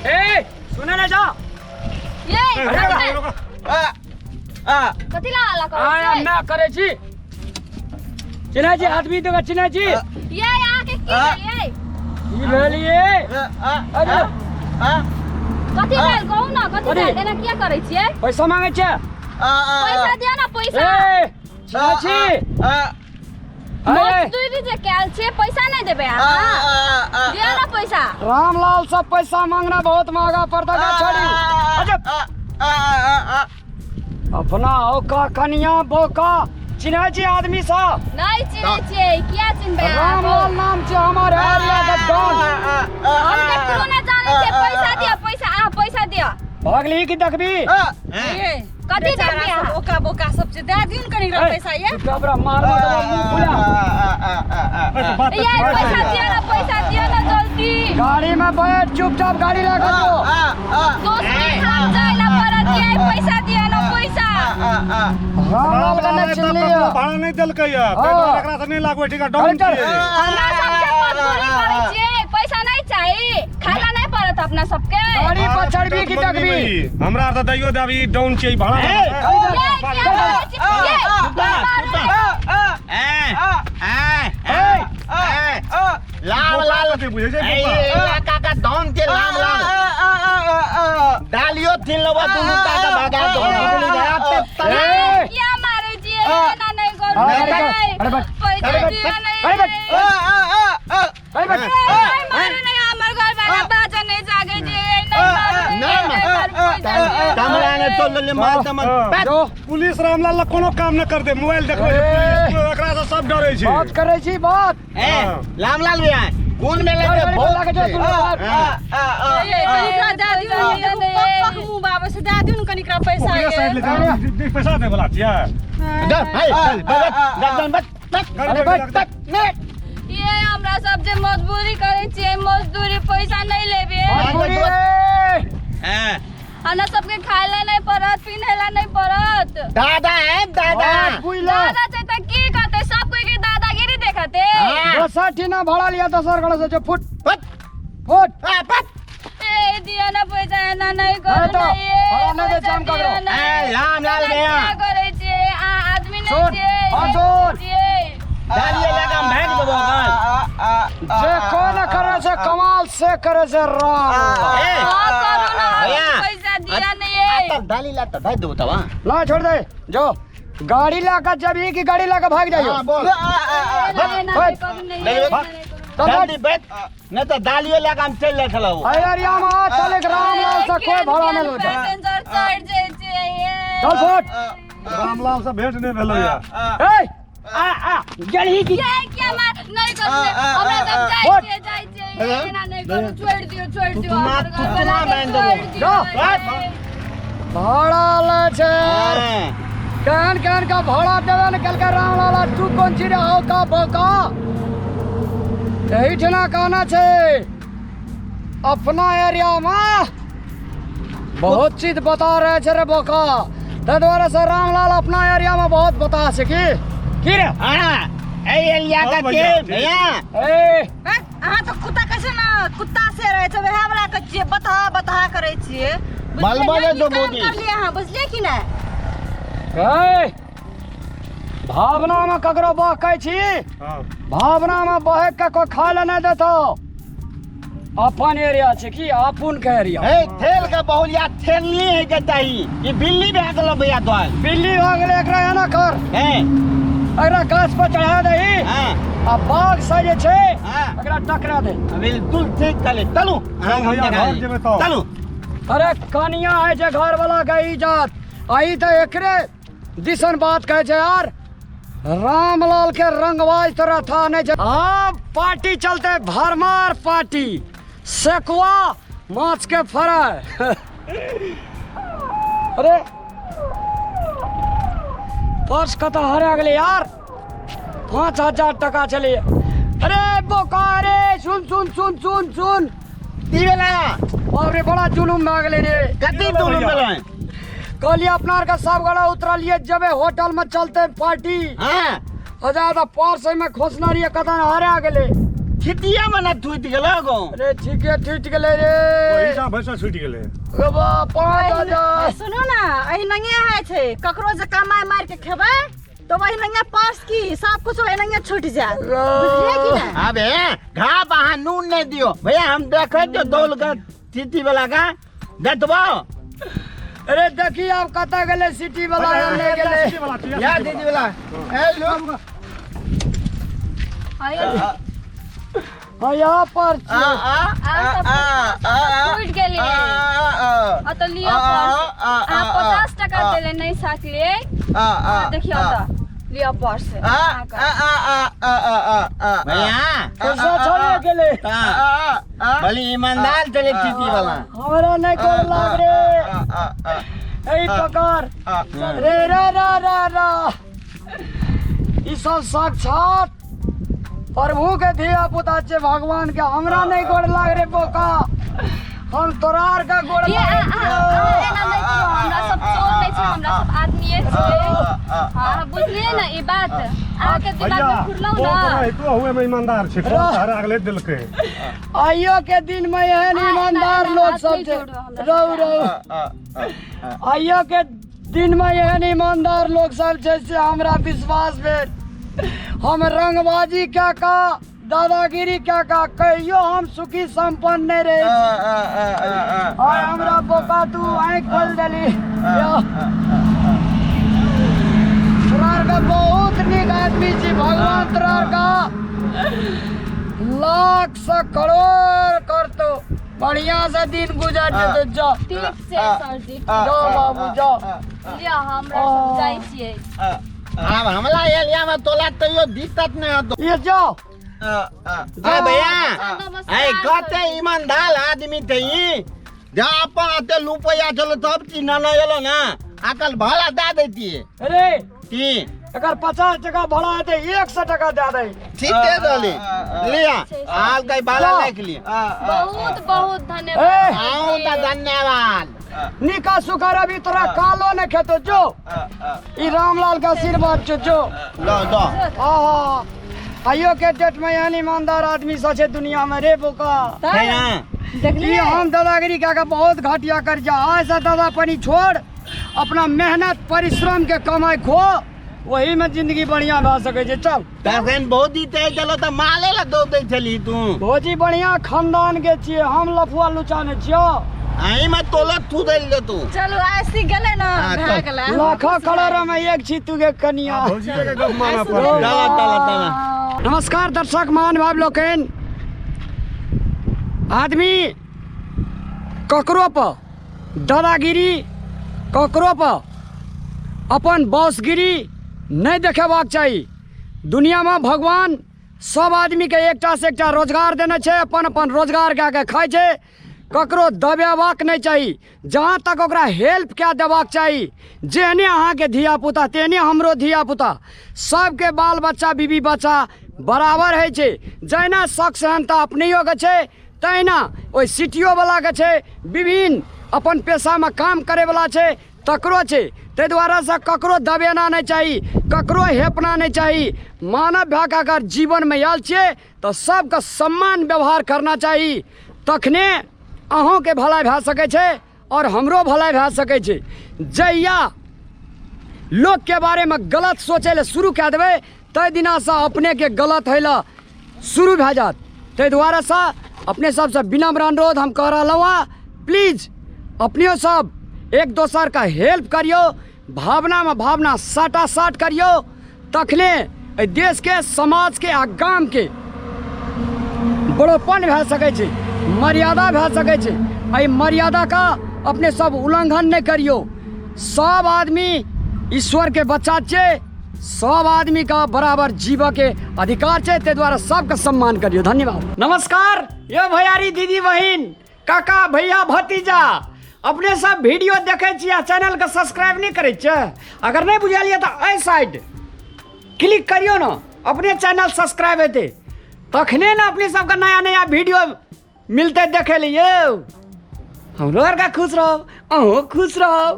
ए सुने ना जा। ये अरे कथी आ आ कथी ला हल्ला करै आया छियै? मैं करै छी। चिन्है छी आदमी तो चिन्है छी। ये अहाँके की भेल ये? की भेल ये? आ अरे आ कथी भेल कहू ना, कथी अरे। भेल? एना किया करै छियै? पैसा मांगै छियै? आ पैसा दिअ ना पैसा। ए चिन्है छी? आ अरे मजदूरी जे कैल छियै पैसा नहि देबै अहाँ? दिअ ना पैसा। रामलाल से पैसा मांगना बहुत महंगा पड़ता है छोड़ी। अच्छा अपना औका कनिया बोका चिन्है छी आदमी सब? नहि चिन्है छियै, किया चिन्हबै अहाँ? रामलाल नाम छै हमर एरिया के डॉन। हम ककरो नहि जानै छियै, पैसा दिअ पैसा, अहाँ पैसा दिअ। भागली की देखबी? ए कथी बेचारा देखबी सब अहाँ? ओका बोका सब छै, दए दियौ ने कनि एकरा पैसा ये। कबरा मारबो तो मुंह फुला। ये पैसा दिअ ना, पैसा दिअ ना जल्दी। गाड़ी में बैठ चुपचाप गाड़ी लगा दो। दोसर ठाम जाय ला पड़त ये, पैसा दिअ ना पैसा। रामलाल के नहि चिन्हलियै। भाड़ा नहि देलकै या ताहि दुआरे एकरा से नहि लागबै, ठीक है? डाउन चल। छियै। हमरा सबके मजबूरी करै छियै, पैसा नहि चाही, खाय ला नहि पड़त अपना सबके। गाड़ी पर चढ़बी की देखबी? हमरा तऽ दैयो देब, ई डाउन छियै, ई भाड़ा ये किया करै छियै? ये मारू नहि। लाल लाल कथी बुझै छै ए बौआ? इलाका का डॉन के लाम लाल डालियो थिन लबा दुनू टाका भगा दो। ए किया मारै छियै? एना नहि करू। अरे नहि। बैठ, अरे बैठ, पैसा अरे बैठ, दिअ नहि। अरे बैठ, अरे बैठ। नहि मारू नहि, हमर घर वाला बाजा नहि जागै छै। नहि मारू नहि, नहि मारू, पैसा दिअ। कमरा ने तोड़ लेले माल तमल। जो पुलिस रामलाल लग कोनो काम न कर दे, मोबाइल देखबै छै ए। पुलिस, एकरा से सब डरै छै। बात करै छी बात। ए लामलाल भैया कोन मेले चल, के गाड़ी पर बहुत लाके चल, तू बाहर। ये कनि एकरा दए दियौ ने, देखू पक पक मुँह बाबै छै, दए दियौ ने कनि एकरा पैसा ओकरे ये। साइड ले जा, पैसा दे वाला छियै। दे भाई चल बस गर्दन बस बस। गाड़ी अरे पर बैठ, लग जा। ये हमरा सब जे मजबूरी करै छियै, मजदूरी पैसा नहि लेबै। मजबूरी ए। हां हमरा सबके खाय ला नहि पड़त, पिन्है ला नहि पड़त। दादा है दादा। बात बुझला। दादा छै तऽ की करतै? सब कोई के दादागिरी देखते। हाँ। दोसर ठीना भाड़ा लिया दोसर गड़ा से जो फुट बस फुट। आ बस। ए दिया ना पैसा, एना नहि करू नहीं तो, ना ये, भाड़ा नहि दै पैसा छै हम दिअ ककरो। ना। ए लामलाल एना भैया किया करै छियै? अहाँ आदमी नहि सुन, छियै, हाँ, नहि सुन। छियै। डालिए लगा भाग देबो गल। जे कोन करे से कमाल से करे से राम। ए हाँ, करू ना, भैया। पैसा दिया नहीं आ है। तब डाली ला त भाग देबो तब। हां ला छोड़ दे जो गाड़ी लाकर जब एक ही गाड़ी लाकर भाग जाइयो। हां बोल। एना नहि बैठ। करू, नहीं, नहीं, एना भाग। नहि करू। चल बैठ। जल्दी बैठ नहीं तो डालियो लगा हम चल जाय छलौ। अरे यार आ चल एक रामलाल से कोई भाड़ा नहीं लो। पैसेंजर चढ़ जाइ छियै ये। चल फुट। रामलाल से भेंट नहि भेलै या। ए आ आ गेलही की? ये क्या मार नहीं करू, हमरा सब जाइ बोल। छियै, जाइ छियै, एना नहि करू, छोड़ि दियौ, छोड़ि दियौ, तुतुमा- हमर घर तुतुमा वाला के बान्हि देबो। छोड़ि दियौ। जा, भाड़ा ले छै। हां केहन केहन का भाड़ा देवे ने कल का रामलाल, तू कौन चीज हो का बोका? एही ठिना कहना छै अपना एरिया में बहुत चीज बता रहे छे रे बोका, ताहि दुआरे से रामलाल अपना एरिया में बहुत बता छै की की रे? हां ए एलिया का हाँ, के भैया, भैया। ए अहाँ तऽ कुत्ता कैसे ने कुत्ता से रहै छै वएह वाला के छियै, बतहा बतहा करै छियै। बुझलियै बलबल ने? दो की काम मोदी। करलियै अहाँ, बुझलियै कि नहि? ए भावना में ककरो बहकै छी? हाँ। भावना में बहक के कोई खाय लए नहि देतौ। अपन एरिया छै की अपन के एरिया? ए थेल के बहुलिया थेलनी है के ताही ई बिल्ली भए गेलो भैया तोहर। बिल्ली भऽ गेलै एकरा, एना कर। ए एकरा गाछ पर चढ़ा दही हां आ बाघ से जे छै हां एकरा टकरा दे। बिल्कुल ठीक कले चलू। चल भैया, घर जेबै तऽ। चलू। अरे कनिया है जे घर वाला के इज्जत आई तऽ एकरे दिसन बात कहै छै यार। रामलाल के रंगवाज तोरा था नहीं छै। हाँ पार्टी चलते भरमार पार्टी, सेकुआ माछ के फ्राई। अरे पर्स कतऽ हरा गेलै यार? 5000 टका छलै। अरे बोका रे सुन सुन सुन सुन सुन। की भेलै? बाप रे बड़ा जुलुम भए गेलै रे। कथी जुलुम भेलै? कहलियै अपना आरके सब गोरा उतरलियै जेबै होटल में चलते पार्टी। हाँ। हजार तऽ पर्स एहिमे खोसने रहियै कतऽ हरा गेलै। थितिया में ना टूट गेलो गो। अरे ठीके टूटि गेलै रे। ओहिठाम भैंसा छूटि गेलै। गे बा, 5000। सुनू ना, एहिनंगे होइ छै, ककरो जे कमाइ मारि के खेबै तो वही नंगे पास की सब कुछ वही नंगे छूट जाए, बुझलिए कि ना? अबे घाप अहाँ नून नहीं दियो भैया, हम देखे जो दौल का सिटी वाला का देखबो। अरे देखी आब कतऽ गेलै सिटी वाला, नहि गेलै। सिटी वाला छियै। या दीदी वाला ए लो। हाँ, यहाँ पर आ आ आ आ टूट गेलै। आ तऽ लिअ पर्स। अहाँ 50 टका देले नहि सकलियै। देखियौ तऽ लिअ पर्स। भैया पैसा छोड़े गेलै। भली ईमानदार चले सिटी वाला। हमरा नहि गोर लाग रे, एहि पकड़ रे रे रे रे रे। ई सब साक्षात प्रभु के धिया पुता छै, भगवान के। हमरा नहि गोर लाग रे बोका, हम तोरा आर के गोर ये लागै अहाँ छियौ। एना नहि करू, हमरा सब चोर नहि छै, हमरा सब आदमीए छियै। हाँ, बुझलियै ने ई बात? अहाँके दिमाग भैया में फुरलौ ओ ना? तो हुए में ईमानदार छै, कोन हरा गेलै देलकै। आइयो के दिन में एहन आ, ईमानदार एना लोग हाथ सब नहि छै। जोड़ू हमरा रहु सबके। रहु, आइयो के दिन में एहन ईमानदार लोग सब छै से हमरा विश्वास भेल। हम रंगबाजी क्या का दादागिरी क्या का कहियो हम सुखी संपन्न नहीं रहे छी। आइ हमरा बोका तू आँखि खोल देली। तोरा आरके बहुत नीक आदमी छी, भगवान तोरा आरके लाख से करोड़ करतो, बढ़िया से दिन गुजर जेतौ। जा ठीक छै सर जी। जाओ बाबू जाओ। लिअ, हमरा सब जाइ छियै। आब हमला एलिया में तोला तैयो दिक्कत नहीं होतो। ये जाओ। आ भैया, नमस्कार ऐ कते सर जी। ईमानदार आदमी थे ई, जब अपन अते लुपैया चलो तब की ना ना एलो ना, आकल भाड़ा दे देती। अरे की अगर 50 टका भाड़ा हेतै 100 टका दे दे। ठीक दे दली लिया, आल कई भाड़ा लिख लिया। बहुत बहुत ए, धन्यवाद। आऊं त धन्यवाद। निका सुकर अभी तोरा कालो ने खेतो जो, ई रामलाल के आशीर्वाद छो जो। लो दो। आहा, आइयो के डेट में एहन ईमानदार आदमी सब छै दुनिया में रे बोका। है ना? ई हम दादागिरी कए के बहुत घटिया कर जा। आज से दादा पनी छोड़, अपना मेहनत परिश्रम के कमाई खो, वही में जिंदगी बढ़िया भए सकै छै। चल तखन भौजी ते चलो त माले ला दो दै छली तू। भौजी बढ़िया खानदान के छियै, हम लफुआ लुचा नै छियौ। अही में तोला थू देल दे तू। चलू आइ सीख गेलै ना, हाँ, भए चल। गेलै। लाखों करोड़ में एक छी तू के कनिया। भौजी के गप मानऽ पड़तै। चला चला चला। नमस्कार दर्शक महान भाव लोकनि, आदमी ककरो पर दादागिरी, ककरो पर अपन बॉसगिरी नहि देखेबाक चाही। दुनियामे भगवान सब आदमीके एकटा से एकटा रोजगार देने छै, अपन अपन रोजगार कए के खाइ छै, ककरो दबेबाक नहि चाही। जहाँ तक ओकरा हेल्प कए देबाक चाही। जेहने अहाँके धियापुता तेहने हमरो धियापुता, सबके बाल बच्चा बीबी बच्चा बराबर होइ छै। जहिना शक सेहनता अपनैयोके छै तहिना ओहि सिटियोवलाके छै, विभिन्न अपन पेशामे काम करैवला छै तकरो छै। ताहि दुआरेसँ ककरो दबेना नहि चाही, ककरो हेपना नहि चाही। मानव भए कऽ अगर जीवनमे आयल छियै तऽ सबके सम्मान व्यवहार करना चाही, तखने अहूँके भलाइ भए सकै छै आओर हमरो भलाइ भए सकै छै। जहिया लोकके बारेमे गलत सोचै लए शुरू कए देबै ताहि दिनासँ अपनेके गलत होइ लए शुरू भए जायत। ताहि दुआरेसँ अपने सबसँ विनम्र अनुरोध हम कऽ रहलहुँ हँ, प्लीज अपनियो सब एक दोसरके हेल्प करियौ, भावनामे भावना साटासाट करियौ, तखने एहि देशके समाजके आ गामके बड़ोपन भए सकै छै, मर्यादा भए सकै छै। एहि मर्यादाके अपने सब उल्लंघन नहि करियौ। सब आदमी ईश्वरके बच्चा छियै, सब आदमीके बराबर जीवके अधिकार छै, ताहि दुआरे सबके सम्मान करियौ। धन्यवाद। नमस्कार यो भैयारी दीदी बहिन काका भैया भतीजा, अपने सब वीडियो देखै छी आ चैनल के सब्सक्राइब नहीं करै छियै? अगर नहीं बुझल यऽ तऽ एहि साइड क्लिक करियौ ने, अपने चैनल सब्सक्राइब हेतै तखने ने अपने सबके नया नया वीडियो मिलतै देखै लिए। यौ हमरो आरके खुश रहब, अहूँ खुश रहब।